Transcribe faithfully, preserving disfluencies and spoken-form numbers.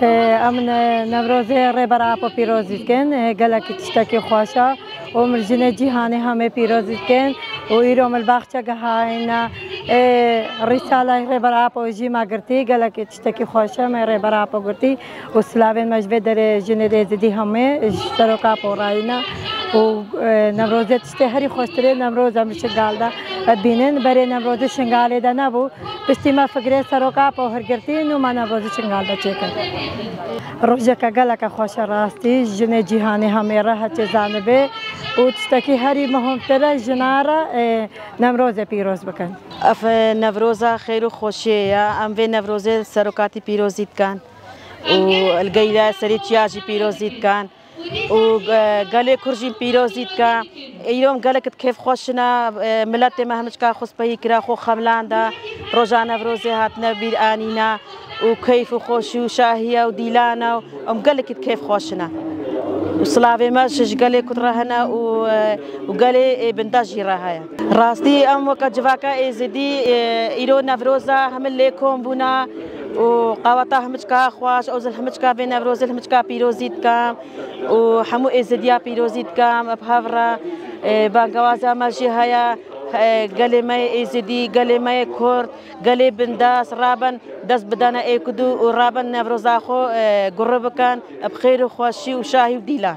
Em Newrozê Rêber Apo pîrozî dikin, gelekî tiştekî xweş e û min jinê cîhanê hemê pîrozî dikin û îro min li baxçe gihayîne. Rîsalay Rêber Apo jî me girtî, gelekî tiştekî xweş e me Rêber Apo girtî û silavên me ji vê derê jinê Êzidî hemê ji Serok Apo rayîne û Newrozê tiştê herî xweştirê Newroz em li Şingal de bînin. Berê Newrozê Şingalê de nebû. Piştî me fikirê Serok Apo hilgirtî, nû me Newrozê Şingal de çêkir. Rojeke geleke xweş e rastî, jinê cîhanê hemê re heçê zanibê û tiştekî herî muhimtir e jina re, e, Newrozê pîroz bikin. Ev, e, Newroza xêr û xweşiyê ye. Em vê Newrozê serokatî pîrozî dikin û li geyra serê çiya jî pîrozî dikin. û, e, gelê Kurd jî pîrozî dike. Îro em gelek di kêf xweş ne, e, miletê me hemiçka xwe spehî kire, xwe xemlanda, roja Newrozê hatine bîr anîne û keyf û xweşî û şahiye û dîlane û em gelekî di kêf xweş ne. Û silavê me ji, ji gelê Kurd re hene û, e, û gelê, e, binda jî re heye. Rastî em weke civaka Êzidî, e, îro Newroza hemil lê kom bûne û qaweta hemiçka xweş, ew zil hemiçka vê Newrozê hemiçka pîrozî dikim. û hemû Êzidiya pîrozî dikim, bi hev re, e, bangewaza me jî heye, e, gelê me yê Êzidî, gelê me yê Kurd, gelê bindest, raben dest bidene êkidû û raben Newroza xwe, e, gure bikin, bi xêr û xweşî û şahî û dîlan.